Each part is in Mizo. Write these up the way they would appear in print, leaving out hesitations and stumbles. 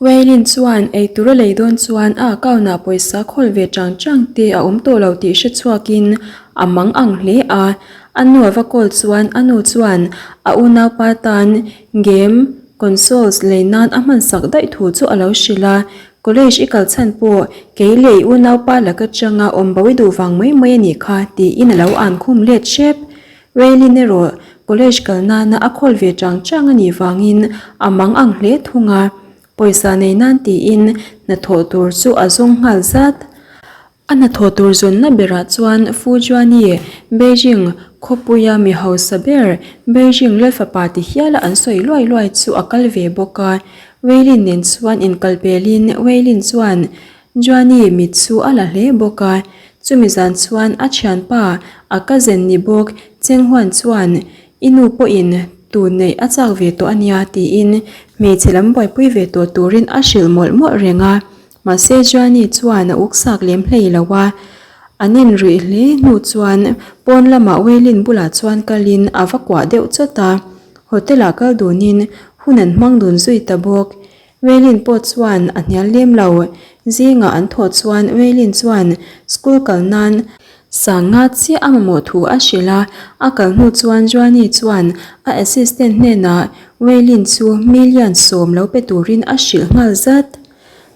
Weilin chuan eitur a lei dawn chuan a account ah pawisa khawl ve chang chang te a awm tawh lo tih hre chhuakin a mang ang hle a. A nu a va call chuan a nu chuan a unaupa tan game consoles lei nan a hmansak daih thu chu a lo hrilh a. College i kal chhan pawh kei leh i unaupa lak atanga awm bo i duh vang mai mai a nih kha tiin a lo an khum let hrep. Raylene erawh college kal nana a khawl ve chang chang a nih vangin a mang ang hle thung a, pawisa nei nan tiin hnathawh tur chu a zawng nghal zat. A hnathawh tur zawnna berah chuan Fujiani, Beijing khawpuia mi hausa ber Beijing Lalfapa ti hiala an sawi luai luai chu a kal ve bawk a. Weilin nen chuan inkalpelin Weilin chuan Joani mit chu a la hle bawk a, chumi zan chuan a thianpa a cousin ni bawk Chenghuan chuan i nu pawhin tu neih a chak ve tawh a nia tiin hmeichhe lam buaipui ve tawh turin a hrilh mawlh mawlh reng a, mahse Joani chuan a uksak lem hlei lo a, an inruih hle hnu chuan pawn lamah Weilin bulah chuan kalin a va kuah deuh chawt a, hotel ah kal dunin hun an hmang dun zui ta bawk. Weilin pawh chuan a hnial lem lo. Zingah an thawh chuan Weilin chuan school kal nan sanga chiah a mamawh thu a hrilh a. A kal hnu chuan Joani chuan a assistant hnenah Weilin chu million sawm lo pe turin a hrilh nghal zat.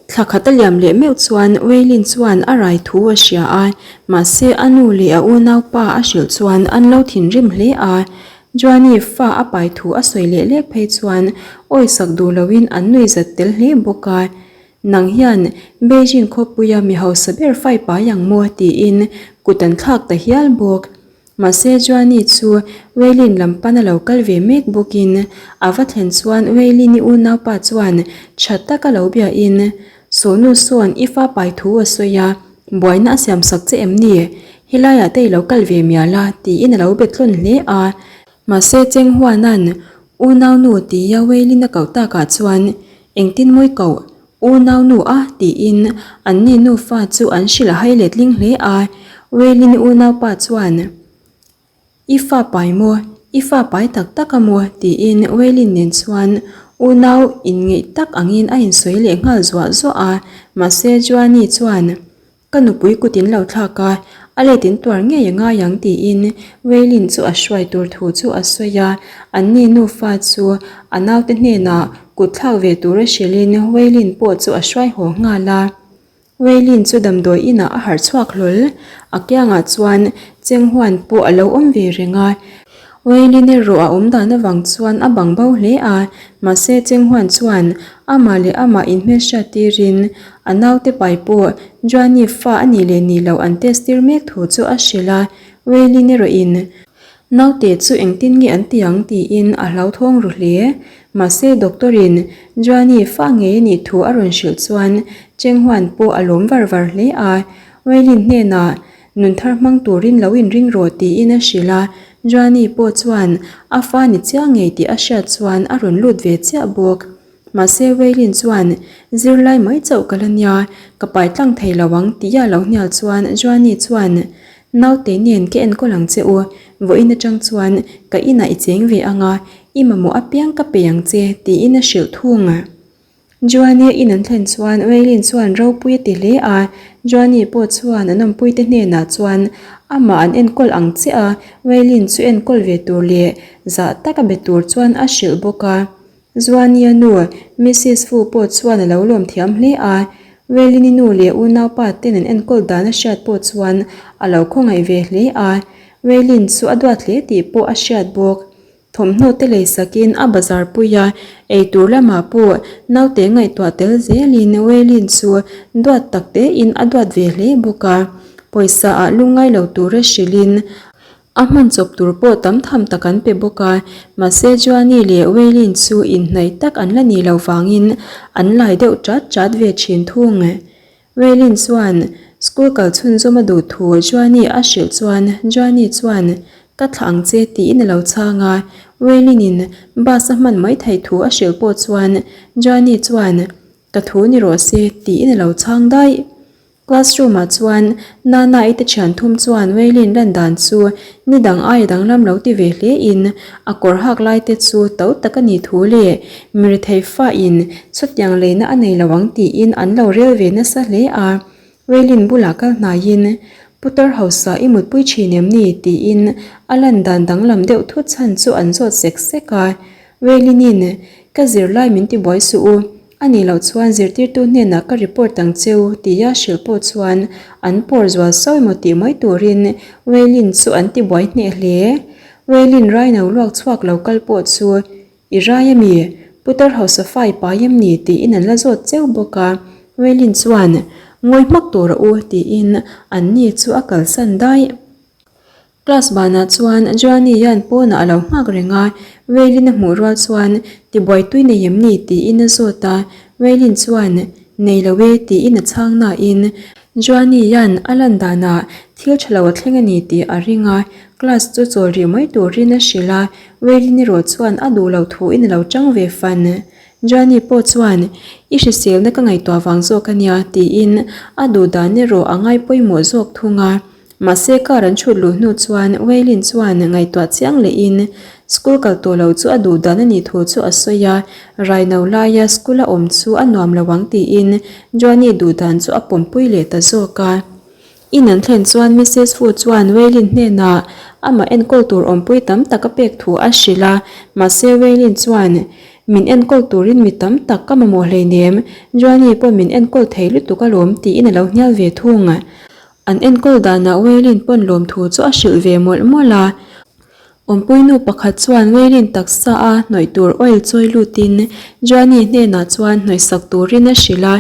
Thla khat a liam leh meuh chuan Weilin chuan a rai thu a hria a, mahse a nu leh a unaupa a hrilh chuan an lo thinrim hle a. Joani fa a pai thu a sawi leh lek phei chuan awisak duh loin an nui zat tel hle bawk a. Nang hian Beijing khawpuia mi hausa ber fai pai ang maw tiin kut an thlak ta hial bawk. Mahse Joani chu Weilin lam pan a lo kal ve mek bawkin a va thlen chuan Weilin-i unaupa chuan tha taka lo biain, Sawnu sawn i fa pai thu a sawi a, buaina a siamsak che em ni? Helaiah te i lo kal ve mial a, tiin a lo bet tlawn hle a. Mahse Cheng Huana'n unau nu tia Weilin a koh takah chuan engtin mawi koh unau nu a tiin anni nufa chu an hrilh a hai letling hle a. Weilin unaupa chuan. I fa pai maw? I fa pai tak tak a maw? tiin Weilin nen chuan unau inngeih tak angin a insawi leh nghal zuah zuah a, mahse Joani chuan Ka nupui kut in lo thlak a, a let in tuar ngei a ngai ang tiin Weilin chu a hruai tur thu chu a sawi a, anni nufa chu a naute hnenah kut thlak ve tura hrilhin Weilin pawh chu a hruai haw nghal a. Weilin chu damdawi inah a harh chhuak hlawl. A kiangah chuan Chenghuan pawh a lo awm ve reng a. Weilin erawh a awm dan avang chuan a bang bo hle a, mahse Chenghuan chuan amah leh amah inhmelhriat tirin a naute pai pawh Joani fa a nih leh nih loh an test tir mek thu chu a hrilh a. Weilin erawhin Naute chu engtin nge an ti ang tiin a hlauthawng ru hle. Mahse doctor-in Joani fa ngei a nih thu a rawn hrilh chuan Chenghuan pawh a lawm var var hle a. Weilin hnenah nun thar hmang turin lo inring rawh tiin a hrilh a. Joani pawh chuan a fa ni chiang ngei tih a hriat chuan a rawn lut ve chiah bawk. Mahse Weilin chuan zirlai mai chauh ka la nia, ka pai tlang thei lo ang tia lo hnial chuan Joani chuan Naute nen ka enkawl ang che u, vawiin atang chuan ka inah i cheng ve ang a, i mamawh apiang ka pe ang che tiin a hrilh thung. Joani in an thlen chuan Weilin chuan ropui a ti hle a, Joani pawh chuan an awmpuite hnenah chuan amah an enkawl ang che a, Weilin chu enkawl ve tur leh zah taka be tur chuan a hrilh bawk a. Zuania nu, Misis Fu pawh chuan a lo lawm thiam hle a, Welini nu leh unaupa ten an enkawl dan a hriat pawh chuan a lo khawngaih ve hle a, Welin chu a duat hle tih pawh a hriat bawk. Thawmhnaw te lei sakin a bazar pui a, eitur lamah pawh naute ngaihtuah tel zelin Welin chu duat tak tein a duat ve hle bawk a, pawisa ah lungngai lo tura hrilhin A hman chawp tur pawh tam tham tak an pe bawk a, mahse Joani leh Weilin chu inhnaih tak an la nih loh vangin an lai deuh chat chat ve thin thung. Weilin chuan school kal chhunzawm a duh thu Joani a hrilh chuan Joani chuan Ka thlah ang che tiin a lo chhang a, Weilin-in bus a hman mai theih thu a hrilh pawh chuan Joani chuan Ka thu ni rawh se tiin a lo chhang daih. Classroom ah chuan Nana-i te thian thum chuan Weilin lan dan chu ni dang aia danglam lo ti ve hle in a kawr hak lai te chu to tak a nih thu leh mirethei fa in chutiang leina a nei lo ang tiin an lo rel ve nasa hle a. Weilin bulah kal hnaiin Putar hausa i mutpui thin em ni? tiin a lan dan danglam deuh thut chhan chu an zawt sek sek a. Weilinin Ka zirlai min ti buai suh u, A nih loh chuan zirtirtu hnenah ka report ang cheu tia hrilh pawh chuan an pawr zual sau emaw tih mai turin Weilin chu an ti buai hneh hle. Weilin raino luak chhuak lo kal pawh chu I rai a mi? Putar hausa fa i pai em ni? tiin an la zawt cheu bawk a. Weilin chuan Ngawi hmak tur a u tiin an ni chu a kalsan daih. Class banah chuan Joani hian pawnah a lo nghak reng a, Weilin a hmuh rual chuan tibuai tui nei em ni tiin a zawt a, Weilin chuan nei lo e tiin a chhang nain Joani hian a lan danah thil tha lo a thleng a ni tih a ring a, class chu chawl rih mai turin a hrilh a, Weilin erawh chuan a duh loh thuin a lo chang ve fan. Joani pawh chuan I hriselna ka ngaihtuah vang zawk a nia tiin a duh dan erawh a ngai pawimawh zawk thung a. Mahse car an chhut luh hnu chuan Weilin chuan ngaihtuah chiang lehin school kal tawh lo chu a duh dan a nih thu chu a sawi a, raino laia school a awm chu a nuam lo ang tiin Joani duh dan chu a pawmpui leh ta zawk a. In an thlen chuan Missus Fu chuan Weilin hnenah amah enkawl tur awmpui tam tak a pek thu a hrilh a, mahse Weilin chuan Min enkawl turin mi tam tak ka mamawh hleinem, Joani pawh min enkawl thei lutuk alawm tiin a lo hnial ve thung. An enkawl danah Weilin pawn lawmthu chu a hrilh ve mawlh mawlh a. Awmpuinu pakhat chuan Weilin taksa a hnawih tur oil chawi lutin Joani hnenah chuan hnawihsak turin a hrilh a,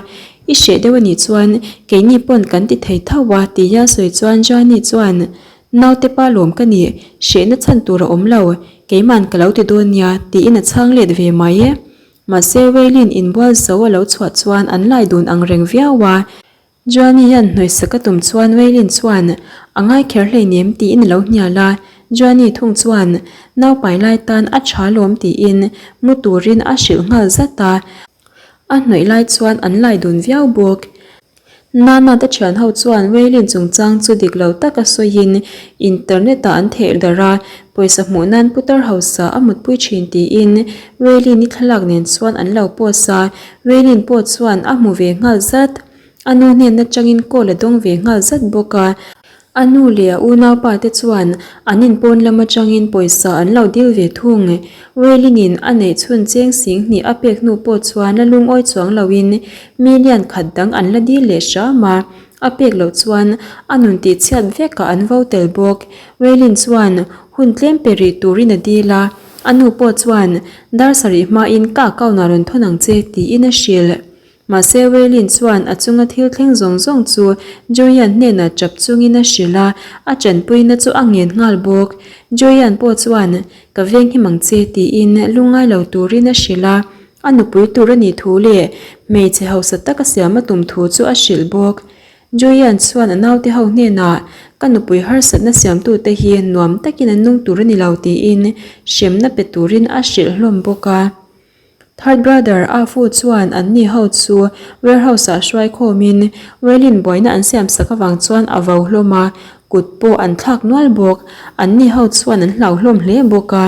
I hreh deuh anih chuan keini pawn kan ti thei tho a tia sawi chuan Joani chuan Naute pa lawm ka nih, hrehna chhan tur a awm lo, keiman ka lo ti dawn nia tiin a chhang let ve mai. Mahse Weilin inbual zo a lo chhuah chuan an lai dun ang reng viau a. Joani hian hnawihsak a tum chuan Weilin chuan a ngai kher hleinem tiin a lo hnial a, Joani thung chuan naupai lai tan a tha lawm tiin mu turin a hrilh nghal zat a, a hnawih lai chuan an lai dun viau bawk. Nana te thian ho chuan Weilin chungchang chu dik lo taka sawiin internet ah an theh darh a, pawisa hmuh nan putar hausa a mutpui thin tiin Weilin-i thlalak nen chuan an lo post a, Weilin pawh chuan a hmu ve nghal zat. A nu hnen atangin call a dawng ve nghal zat bawk a. A nu leh a unaupa te chuan an inpawn lam atangin pawisa an lo dil ve thung. Weilinin a neih chhun cheng sing hnih a pek hnu pawh chuan la lungawi chuang loin million khat dang an la dil leh hram a. A pek loh chuan a nun tihchhiat vekah an vo tel bawk. Weilin chuan hun tlem pe rih turin a dil a. A nu pawh chuan, Dar sarih hmain ka account ah rawn thawn ang che, tiin a hrilh. Mahse Weilin chuan a chunga thil thleng zawng zawng chu Joyan hnenah chap chungin a hrilh a, a tanpuina chu a ngen nghal bawk. Joyan pawh chuan, Ka veng him ang che, tiin lungngai lo turin a hrilh a. A nupui tur a nih thu leh hmeichhe hausa taka siam a tum thu chu a hrilh bawk. Julian chuan a naute ho hnenah, Ka nupui harsatna siamtute hi nuam takin an nung tur a ni lo tiin hremna pe turin a hrilh hlawm bawk a. Third brother Ah Fu chuan anni ho chu warehouse-ah hruai khawmin Weilin buaina an siamsak avang chuan a vo hlawm a, kut pawh an thlak nual bawk. Anni ho chuan an hlau hlawm hle bawk a.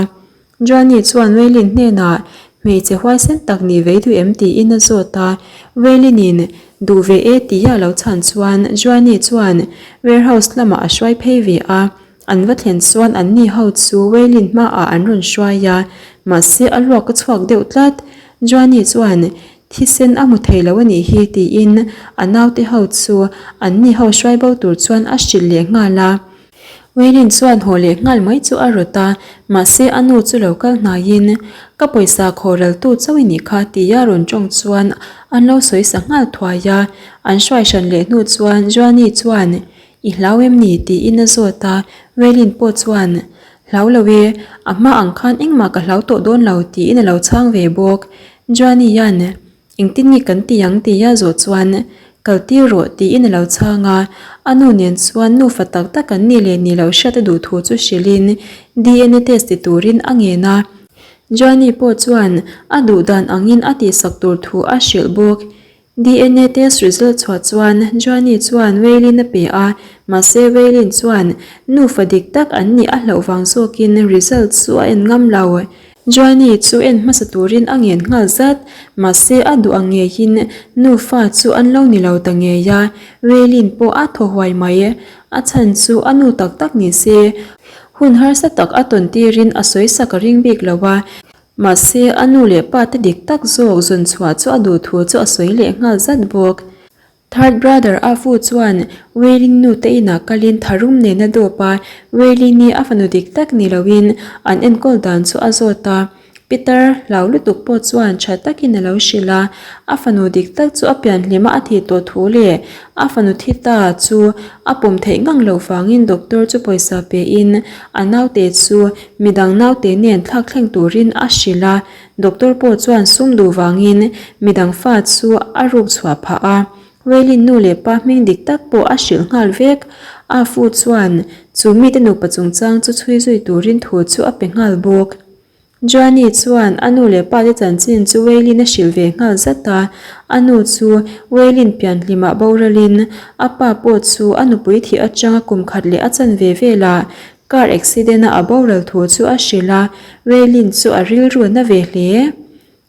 Joani chuan Weilin hnenah, Hmeichhe huaisen tak ni vei duh em? tiin a zawt a. Weilinin, Duh ve e tia a lo chhan chuan Joani chuan warehouse lamah a hruai phei ve a. An va thlen chuan anni ho chu Weilin hmaah an rawn hruai a, mahse a luak a chhuak deuh tlat. Joani chuan, Thisen a hmu thei lo a nih hi tiin a naute ho chu anni ho hruai bo tur chuan a hrilh leh nghal a. Weilin chuan haw leh nghal mai chu a rawt a, mahse a nu chu lo kal hnaiin, Ka pawisa khawraltu chauh i nih kha tia rawn tawng chuan an lo sawi sa nghal thuai a. An hruai hran leh hnu chuan Joani chuan, I hlau em ni? tiin a zawt a, Weilin pawh chuan, Hlau lo e, a hma ang khan engmah ka hlau tawh dawn lo tiin a lo chhang ve bawk. Joani hian, Engtin nge kan ti ang tia zawh chuan kal tir rawh tiin a lo chhang a, a nu nen chuan nufa tak tak an nih leh nih loh hriat a duh thu chu hrilhin DNA test ti turin a ngen a. Joani pawh chuan a duh dan angin a tihsak tur thu a hrilh bawk. DNA test result chhuah chuan Joanny chuan Waylin a pe a, mahse Waylin chuan nufa dik tak an nih a hlauh vang zawkin result chu a en ngam lo. Joanny chu en hmasa turin a ngen nghal zat, mahse a duh ang ngeiin nufa chu an lo ni lo ta ngei a, Waylin pawh a thaw huai mai. A chhan chu a nu tak tak ni se, hun harsa tak a tawn tirin a sawisak a ring bik lo a, Mahse, a nu leh pa te dik tak zawk zawn chhuah chu a duh thu chu a sawi leh nghal zat bawk. Third brother a fu chuan Wailing nu te inah kalin tharum nen a dawp a, Wailing-i a fanu dik tak ni loin an enkawl dan chu a zawt a. Peter hlau lutuk pawh chuan tha takin a lo hrilh a, a fanu dik tak chu a pian hlima a thih tawh thu leh a fanu thi ta chu a pawm theih ngang loh vangin doctor chu pawisa pein a naute chu Midang naute nen thlak thleng turin a hrilh a, doctor pawh chuan sum duh vangin midang fa chu a ruk chhuah phah a. Waylin nu leh pa hming dik tak pawh a hrilh nghal vek. A fu chuan chu mite nupa chungchang chu chhui zui turin thu chu a pe nghal bawk. Joanny chuan a nu leh pate chanchin chu Waylin a hrilh ve nghal zat a, a nu chu Waylin pianhlimah boralin a pa pawh chu a nupui thih atanga kum khat leh a chanve velah Car accident a a boral thu chu a hrilh a, Raylene chu a rilru na ve hle.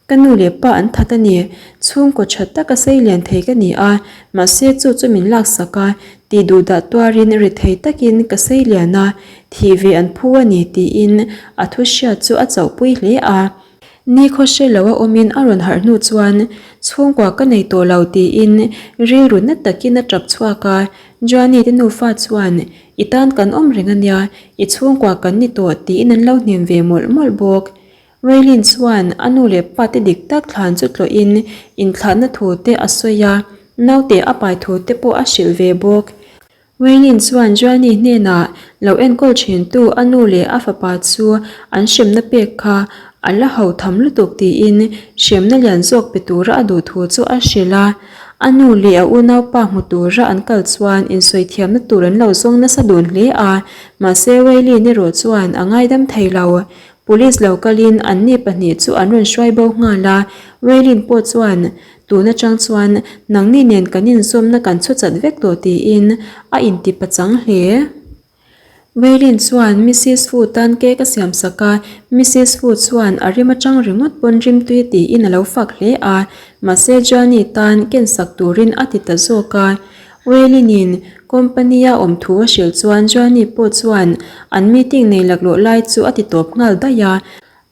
Ka nu leh pa an that a ni, chhungkaw tha tak a sei lian thei ka ni a, mahse chu chu min laksak a, tih duh dah tuarin ri thei takin ka sei lian a, thih ve an phu a ni tiin a thu hriat chu a chauhpui hle a. Ni khaw hre lo a awmin a rawn harh hnu chuan chhungkua ka nei tawh lo tiin rilru na takin a tap chhuak a, Joanny te nufa chuan I tan kan awm reng a nia, i chhungkua kan ni tawh tiin an lo hnem ve mawlh mawlh bawk. Raylene chuan a nu leh pa te dik tak thlan chu tlawhin inthlahna thu te a sawi a, naute a pai thu te pawh a hrilh ve bawk. Raylene chuan Joanny hnenah lo enkawl thintu a nu leh a fapa chu an hremna pek kha a la ho tham lutuk tiin hremna lian zawk pe tura a duh thu chu a hrilh a. A nu leh a unaupa hmu tura an kal chuan insawi thiamna tur an lo zawng nasa dun hle a, mahse Raylene erawh chuan a ngaidam thei lo. Police lo kalin anni pahnih chu an rawn hruai bo nghal a, Raylene pawh chuan tun atang chuan nangni nen kan inzawmna kan chhu chat vek tawh tiin a inti pachang hle. Waylene chuan Missis Fu tan cake a siam sak a, Missis Fu chuan a rim atang ringawt pawn rimtui tiin a lo fak hle a, mahse Johnny tan ken sak turin a ti ta zawk a. Waylene-in company-a awm thu a hrilh chuan Johnny pawh chuan an meeting nei laklawh lai chu a ti tawp nghal daih a,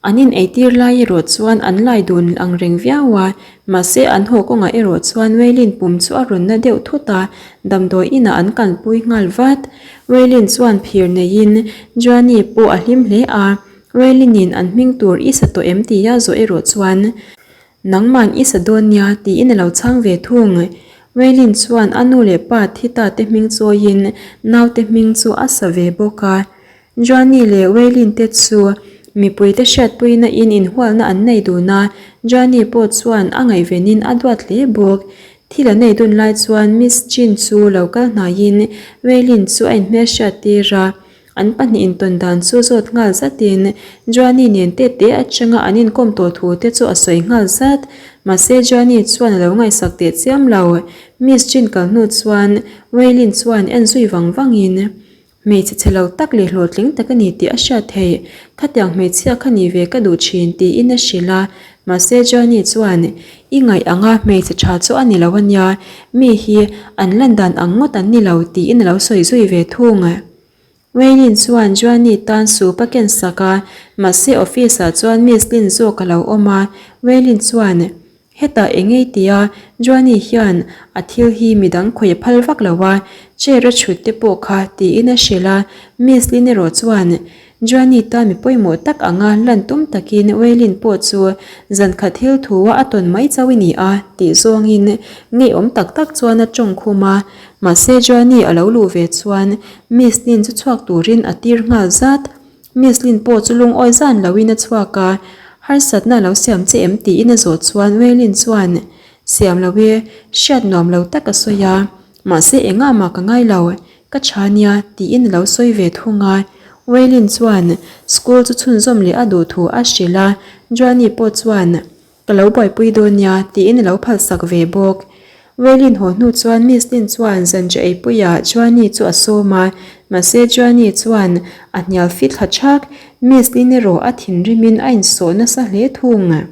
An in eitir lai erawh chuan an lai dun ang reng viau a, mahse an haw kawngah erawh chuan Waylene pum chu a rawn na deuh thut a, damdawi inah an kalpui nghal vat. Waylene chuan phir neiin Joanny pawh a hlim hle a, Waylene-in an hming tur i sa tawh em tia zawh erawh chuan Nangman i sa dawn nia tiin a lo chhang ve thung. Waylene chuan a nu leh pa thi ta te hming chawiin naute hming chu a sa ve bawk a. Joanny leh Waylene te chu mipuite hriatpuina in inhualna an nei dun a, Joanny pawh chuan a ngaihvenin a duat hle bawk. Thil an ei dun lai chuan Miss Chin chu lo kal hnaiin Waylene chu a inhmelhriat tir a, an pahnih intawn dan chu zawt nghal zatin Joanny nen te te atanga an inkawm tawh thu te chu a sawi nghal zat. Mahse Joanny chuan a lo ngaihsak teh chiam lo. Miss Chin kal hnu chuan Waylene chuan en zui vang vangin Hmeichhe chhe lo tak leh hlawhtling tak a ni tih a hriat theih. Khatiang hmeichhia kha ni ve ka duh thin tiin a hrilh a. Mahse Johnny chuan, I ngaih anga hmeichhe tha chu a ni lo a nia, mi hi an lan dan ang ngawt an ni lo tiin a lo sawi zui ve thung. Waylene chuan Johnny tan soup a ken sak a, mahse office ah chuan Miss Lin zawk a lo awm a. Waylene chuan, Hetah eng ei tia Joanny hian a thil hi midang khawih a phal vak lo a, chair a chhut te pawh kha tiin a hrilh a, Miss Lin erawh chuan Joanny tan mi pawimawh tak anga lan tum takin Waylene pawh chu zan khat thil thu a a tawn mai chauh i ni a tih zawngin ngeiawm tak tak chuan a tawng khum a, mahse Joanny a lo luh ve chuan Miss Lin chu chhuak turin a tir nghal zat. Miss Lin pawh chu lungawi zan loin a chhuak a, harsatna a lo siam che em tiin a zawh chuan Waylene chuan siam lo e, hriat nuam lo tak a sawi a, mahse engah mah ka ngai lo, ka tha nia tiin a lo sawi ve thung a. Waylene chuan school chu chhunzawm leh a duh thu a hrilh a, Joanny pawh chuan ka lo buaipui dawn nia tiin a lo phalsak ve bawk. Waylin haw hnu chuan Miss Lin chuan zanriah eipuiah Joanny chu a sawm a, mahse Joanny chuan a hnial fit thla thak. Miss Lin erawh a thinrimin a insawh nasa hle thung.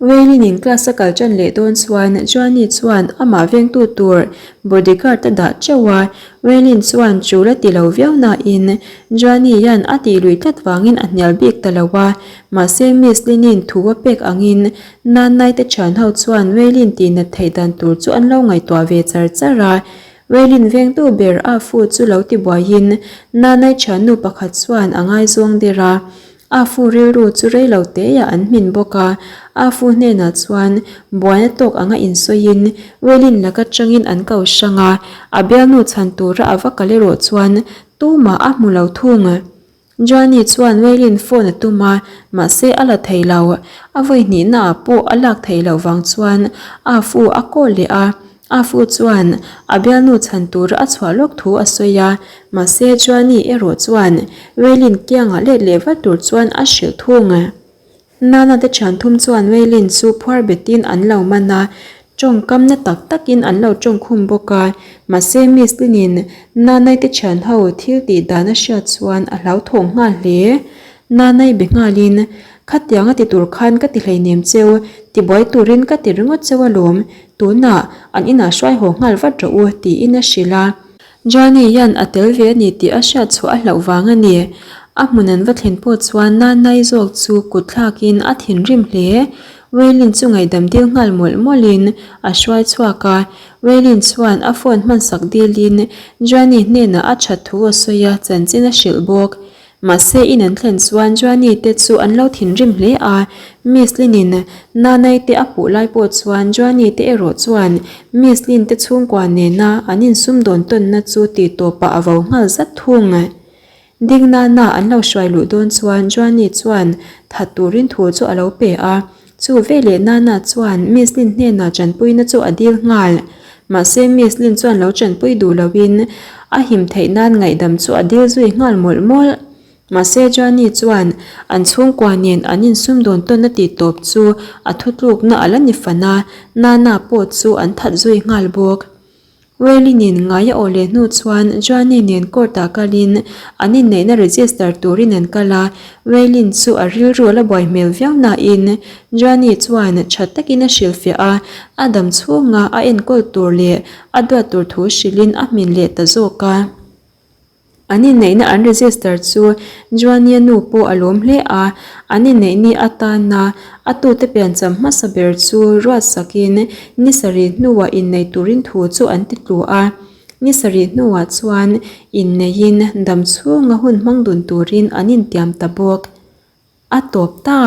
Waylin in class a kal tan leh dawn chuan Joanny chuan amah vengtu tur bodyguard a dah teuh a, Waylin chuan tul a ti lo viau nain Joanny hian a tih lui tlat vangin a hnial bik ta lo a, mahse Miss Lin-in thu a pek angin Nanai te thian ho chuan Waylin tihnat theih dan tur chu an lo ngaihtuah ve char char a, Waylin vengtu ber a fu chu lo ti buaiin Nanai thiannu pakhat chuan a ngaizawng der a, A fu rilru chu rei lo teiah an hmin bawk a, a fu hnenah chuan buaina tawk anga insawiin Waylin laka changin an ko hrang a, a bialnu chhan tura a va kal erawh chuan tumah a hmu lo thung. Johnny chuan Waylin phone a tum a, mahse a la thei lo. A vawi hnihnaah pawh a lak theih loh vang chuan a fu a call leh a, A fu chuan a bialnu chhan tura a chhuah lawk thu a sawi a, mahse Joanny erawh chuan Waylin kiangah let leh vat tur chuan a hrilh thung. Nana te thian thum chuan Waylin chu phuar betin an lo man a, tawngkam na tak takin an lo tawngkhum bawk a, mahse Miss Linin Nanai te thian ho thil tih dan a hriat chuan a hlauthawng nghal hle. Nanai be nghalin, Khatiang a ti tur khan ka ti hleinem cheu, tibuai turin ka ti ringawt cheu alawm, Tunah an inah hruai haw nghal vat rawh u tiin a hrilh a. Johnny hian a tel ve a ni tih a hriat chhuah a hlauh vang a ni. A hmun an va thlen pawh chuan Nanai zawk chu kut thlakin a thinrim hle. Waylin chu ngaihdam dil nghal mawlh mawlhin a hruai chhuak a. Waylin chuan a phone hmansak dilin Johnny hnenah a that thu a sawi a, chanchin a hrilh bawk. Mahse in an thlen chuan Joanny te chu an lo thinrim hle a, Miss Lin-in Nanai te a puh lai pawh chuan Joanny te erawh chuan Miss Lin te chhungkua nena an insumdawn tawnna chu tih tawpah a vo nghal zat thung. Ding Nana an lo hruai luh dawn chuan Joanny chuan that turin thu chu a lo pe a, chu veleh Nana chuan Miss Lin hnenah tanpuina chu a dil nghal. Mahse Miss Lin chuan lo tanpui duh loin a him theih nan ngaihdam chu a dil zui nghal mawlh mawlh. Mahse Johnny chuan an chhungkua nen an insumdawn tawn a tih tawp chu a thutlukna a la ni fan a, Nana pawh chu an that zui nghal bawk. Waylin-in ngai a awh leh hnu chuan Johnny nen court-ah kalin an inneihna register turin an kal a, Waylin chu a rilru a la buai hmel viau nain Johnny chuan tha takin a hrilhfiah a, a dam chhunga a enkawl tur leh a duat tur thu hrilhin a hmin leh ta zawk a. An inneihna an register chu Joanny-a nu pawh a lawm hle a, an inneih ni atana a tute piancham hmasa ber chu ruat sakin ni sarih hnuah innei turin thu chu an ti tlu a. Ni sarih hnuah chuan inneihin dam chhunga hun hmang dun turin an intiam ta bawk. A tawp ta!